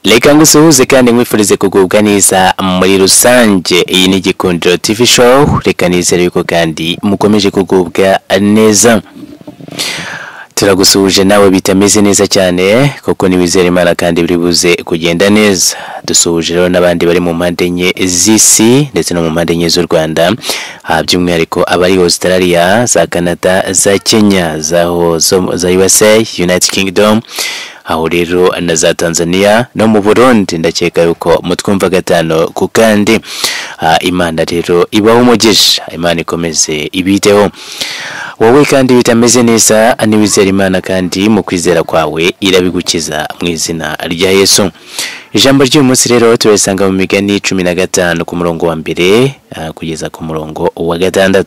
Reka ngusuhuze kandi nkwifurize kugubwa neza muri rusange. Iyi ni Gikundiro TV Show, reka nizere yuko kandi mukomeje kugubwa neza. Turagusuhuje nawe bitameze neza cyane, kuko niwizera Imana kandi biri buze kugenda neza. Dusuhuje rero n'abandi bari mu mpande enye z'isi ndetse no mu mpande enye z'u Rwanda, by'umwihariko abari Australia, za Canada, za Kenya, za USA, United Kingdom, aho rero na za Tanzania no mu Burundi. Ndakeka yuko mutwumva gatano ku kandi. Imana rero ibaho umugisha, Imana ikomeze ibiteho. Wowe kandi bitameze neza, niwizera Imana kandi mu kwizera kwawe irabigukiza mu izina rya Yesu. Ijambo ry'uyu munsi rero turisanga mu Migani 15 ku murongo wa mbere kugeza ku murongo wa 6.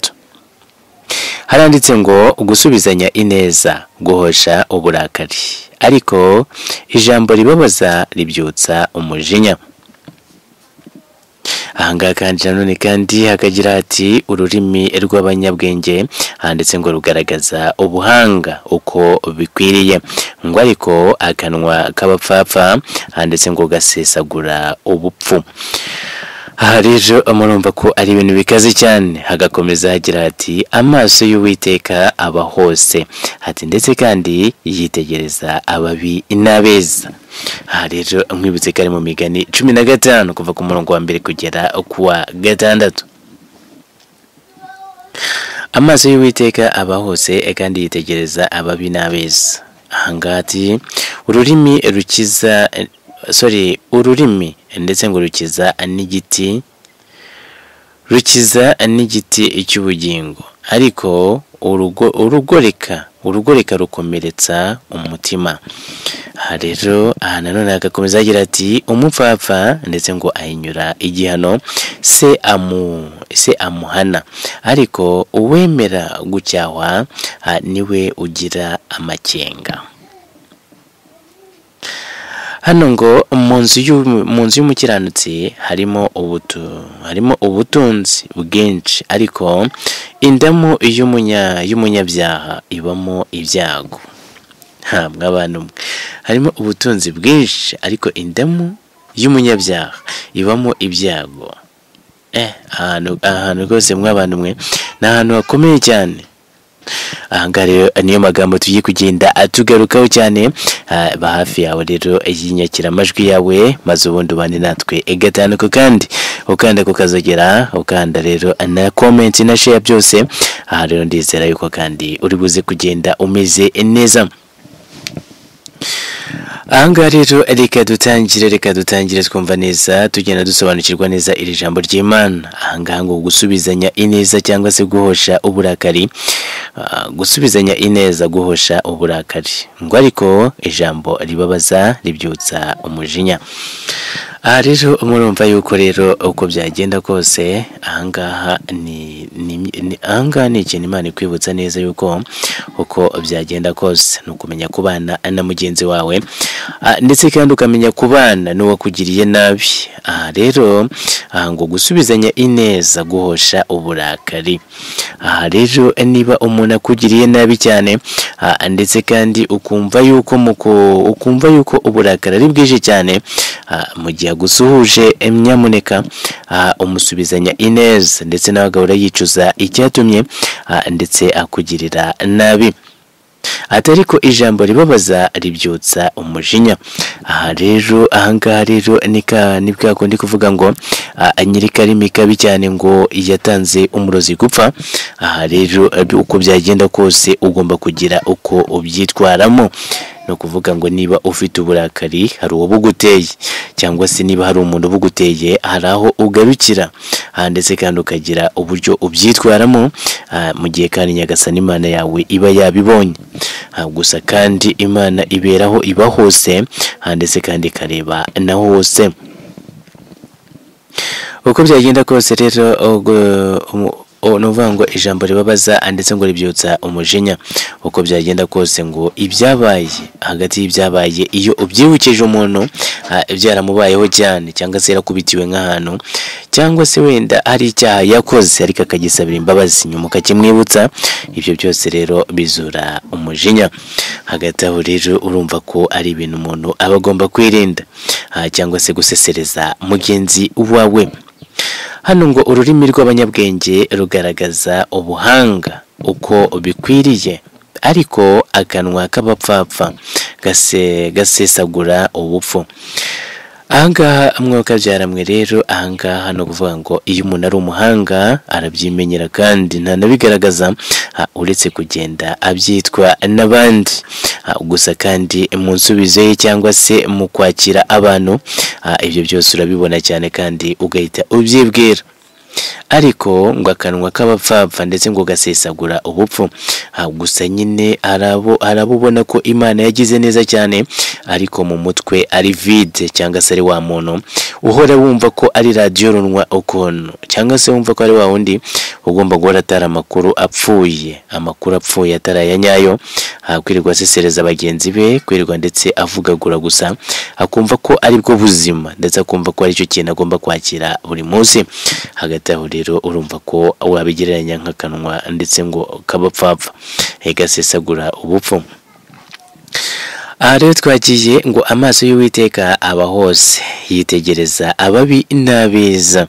Haranditse ngo gusubizanya ineza guhosha uburakari, ariko ijambo ribabaza ribyutsa umujinya. Ahangaha kandi nanone kandi hakagira ati ururimi rw'abanyabwenge handitse ngo rugaragaza ubuhanga uko bikwiriye, ngo ariko akanwa k'abapfapfa handitse ngo gasesagura ubupfu. Aha rero murumva ko ari ibintu bikaze cyane. Hagakomeza hagira ati amaso y'Uwiteka aba hose, ati ndetse kandi yitegereza ababi n'abeza. Aha rero nkwibutse ko ari mu Migani 15 kuva ku murongo wa mbere kugera ku wa 6. Amaso y'Uwiteka aba hose kandi yitegereza ababi n'abeza. Ahangaha ati ururimi rukiza, sorry, ururimi ndetse ngo rukiza n'igiti, rukiza n'igiti cy'ubugingo, ariko urugoreka rukomeretsa umutima. Aha rero aha nanone agakomeza agira ati umupfapfa ndetse ngo ahinyura igihano se amuhana, ariko uwemera gucyahwa niwe ugira amakenga. Hano ngo mu nzu y'umukiranutsi harimo ubutunzi bwinshi, ariko indamu y'umunyabyaha ibamo ibyago. Mw'abantu mwe, harimo ubutunzi bwinshi ariko indamu y'umunyabyaha ibamo ibyago. Ahantu rwose mw'abantu mwe ni ahantu hakomeye cyane. Ahangaha rero niyo magambo tugiye kugenda atugarukaho cyane. Ba hafi yawe rero yinyakira amajwi yawe, maze ubundi ubane natwe gatanu ku kandi, ukanda kukazogera, ukanda rero na comment na share byose. Aha rero ndizera yuko kandi uri buze kugenda umeze neza. Ahangaha rero reka dutangire twumva neza, tugenda dusobanukirwa neza iri jambo ry'Imana. Ahangaha ngo gusubizanya ineza cyangwa se guhosha uburakari, gusubizanya ineza guhosha uburakari, ngo ariko ijambo ribabaza ribyutsa umujinya. Aha rero murumva yuko rero uko byagenda kose, ahangaha ni ahangaha ni ikintu Imana ikwibutsa neza yuko uko byagenda kose ni ukumenya kubana na mugenzi wawe, ndetse kandi ukamenya kubana n'uwakugiriye nabi. Aha rero ngo gusubizanya ineza guhosha uburakari. Aha rero niba umuntu akugiriye nabi cyane, ndetse kandi ukumva yuko uburakari ari bwinshi cyane, mu gihe agusuhuje nyamuneka umusubizanya ineza, ndetse nawe agahora yicuza icyatumye ndetse akugirira nabi. Ati ariko ijambo ribabaza ribyutsa umujinya. Aha rero ahangaha rero ni bwa kundi kuvuga ngo nyirikarimi kabi cyane ngo yatanze umurozi gupfa. Aha rero uko byagenda kose ugomba kugira uko ubyitwaramo. No kuvuga ngo niba ufite uburakari hari uwo buguteye, cyangwa se niba hari umuntu buguteye hari aho ugarukira, ndetse kandi ukagira uburyo ubyitwaramo, mu gihe kandi Nyagasani Imana yawe iba yabibonye. Gusa kandi Imana iberaho iba hose, ndetse kandi ikareba na hose. Uko byagenda kose rero nuvuga ngo ijambo ribabaza ndetse ngo ribyutsa umujinya. Uko byagenda kose ngo ibyabaye hagati y'ibyabaye iyo ubyibukije umuntu byaramubayeho cyane, cyangwa se yarakubitiwe nk'ahantu, cyangwa se wenda ari icyaha yakoze ariko akagisabira imbabazi nyuma ukakimwibutsa, ibyo byose rero bizura umujinya. Hagati aho rero urumva ko ari ibintu umuntu aba agomba kwirinda. cyangwa se gusesereza mugenzi wawe. Hano ngo ururimi rw'abanyabwenge rugaragaza ubuhanga uko bikwiriye, ariko akanwa k'abapfapfa gasesagura ubupfu. Ahangaha mwakabyaramwe rero, ahangaha no kuvuga ngo iyo umuntu ari umuhanga arabyimenyera kandi ntanabigaragaza, uretse kugenda abyitwa n'abandi. Gusa kandi mu nsubizo ye cyangwa se mu kwakira abantu, ibyo byose urabibona cyane kandi ugahita ubyibwira. Ariko ngo akanwa k'abapfapfa ndetse ngo gasesagura ubupfu. Gusa nyine harabo ubona ko Imana yagize neza cyane, ariko mu mutwe ari vide, cyangwa se ari wa muntu uhora wumva ko ari radiyo runwa ukuntu, cyangwa se wumva ko ari wa wundi ugomba guhora atara amakuru apfuye, amakuru apfuye atari aya nyayo, kwirirwa asesereza bagenzi be, kwirirwa ndetse avugagura gusa, akumva ko ari bwo buzima, ndetse akumva ko aricyo kintu agomba kwakira buri munsi. Hagati aho rero urumva ko wabigereranya nk'akanwa ndetse ngo kabapfapfa gasesagura ubupfu. Aha rero twagiye ngo amaso y'Uwiteka aba hose, yitegereza ababi n'abeza.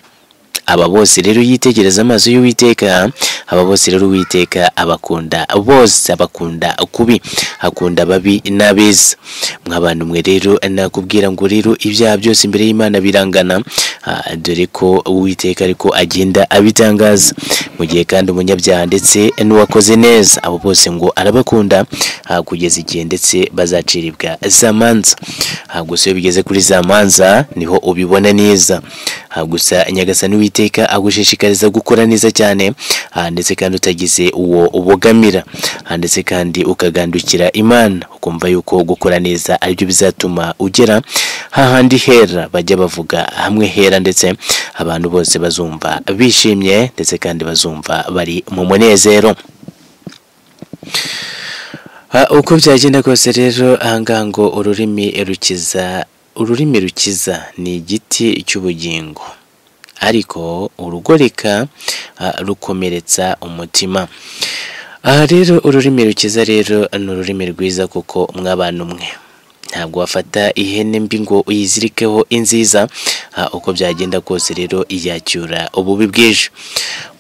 Aba bose rero yitegereza amaso y'Uwiteka, aba bose rero Uwiteka abakunda bose, abakunda kubi, akunda ababi n'abeza. Mw'abantu mwe rero nakubwira ngo rero ibyaha byose imbere y'Imana birangana, dore ko Uwiteka ariko agenda abitangaza. Mu gihe kandi umunyabyaha ndetse n'uwakoze neza, abo bose ngo arabakunda kugeza igihe ndetse bazaciribwa za manza. Gusa iyo bigeze kuri za manza niho ubibona neza. Gusa Nyagasani Uwiteka agushishikariza gukora neza cyane, ndetse kandi utagize uwo ubogamira, ndetse kandi ukagandukira Imana, ukumva yuko gukora neza aribyo bizatuma ugera hahandi hera bajya bavuga hamwe hera, ndetse abantu bose bazumva bishimye, ndetse kandi bazumva bari mu munezero. Uko byagenda kose rero, ahangaha ngo ururimi rukiza ni igiti cy'ubugingo, ariko urugoreka rukomeretsa umutima. Aha rero ururimi rukiza rero ni ururimi rwiza, kuko mw'abantu mwe ntabwo wafata ihene mbi ngo uyizirikeho inziza, uko byagenda kose rero iyacyura ububi bw'ejo.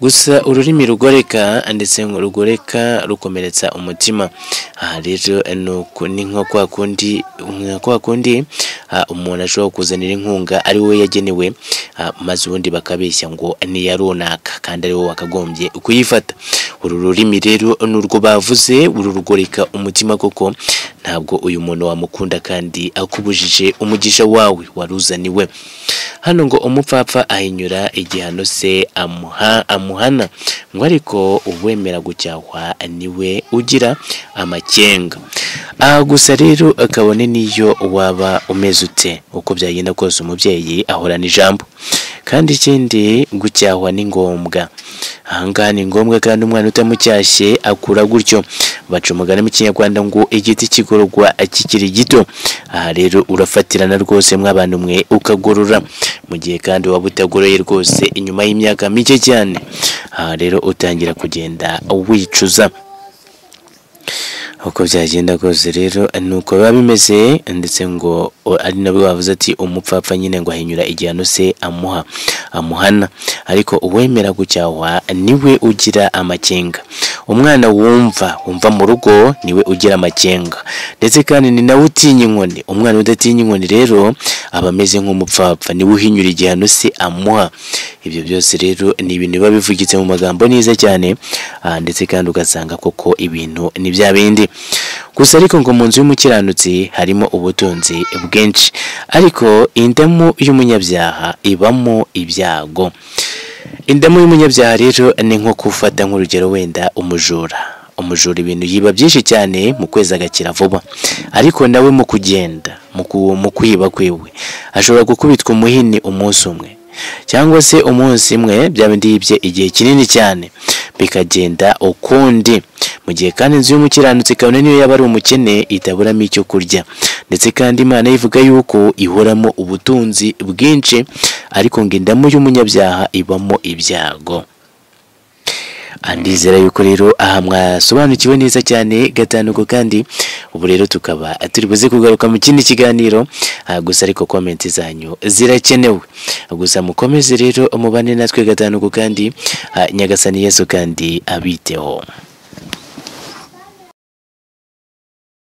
Gusa ururimi rugoreka ndetse rugoreka rukomeretsa umutima. Aha rero ni nko kwa kundi umuntu ashobora kuzanira inkunga ari we yagenewe, maze ubundi bakabeshya ngo ni ya runaka kandi ari wowe wakagombye kuyifata. Uru rurimi rero nurwo bavuze, uru rugoreka umutima, koko ntabwo uyu muntu wamukunda kandi akubujije umugisha wawe waruzaniwe. Hano ngo umupfapfa ahinyura igihano se amuhana, ngo ariko uwemera gucyahwa niwe ugira amakenga. Gusa rero kabone niyo waba umeze ute, uko byagenda kose umubyeyi ahorana ijambo. Kandi ikindi gucyahwa ni ngombwa. Ahangaha ni ngombwa, kandi umwana utamucyashye akura gutyo. Baca umugani mu Kinyarwanda ngo igiti kigororwa kikiri gito. Aha rero urafatirana rwose mw'abantu mwe ukagorora, mu gihe kandi waba utagoroye rwose inyuma y'imyaka mike cyane, aha rero utangira kugenda wicuza. Uko byagenda kose rero nuko biba bimeze, ndetse ngo ari nabwo bavuze ati umupfapfa nyine ngo ahinyura igihano se amuhana, ariko uwemera gucyahwa niwe ugira amakenga. Umwana wumva mu rugo niwe ugira amakenga, ndetse kandi ni nawe utinya inkoni. Umwana udatinya inkoni rero aba ameze nk'umupfapfa, niwe uhinyura igihano se amuha. Ibyo byose rero ni ibintu biba bivugitse mu magambo neza cyane, ndetse kandi ugasanga koko ibintu ni bya bindi. Gusa ariko ngo mu nzu y'umukiranutsi harimo ubutunzi bwinshi, ariko indamu y'umunyabyaha ibamo ibyago. Indamu y'umunyabyaha rero ni nko gufata nk'urugero wenda umujura. Umujura ibintu yiba byinshi cyane mu kwezi agakira vuba, ariko nawe mu kugenda mu kwiba kwiwe ashobora gukubitwa umuhini umunsi umwe, cyangwa se umunsi umwe bya bindi yibye igihe kinini cyane bikagenda ukundi. Mu gihe kandi inzu y'umukiranutsi kabone niyo yaba ari umukene itaburamo icyo kurya, ndetse kandi Imana ivuga yuko ihoramo ubutunzi bwinshi, ariko ngo indamu y'umunyabyaha ibamo ibyago. Ndizera yuko rero aha mwasobanukiwe neza cyane gatanu ku kandi. Ubu rero tukaba turi buze kugaruka mu kindi kiganiro, gusa ariko comment zanyu zirakenewe. Gusa mukomeze rero mubane natwe gatanu ku kandi, Nyagasani Yesu kandi abiteho.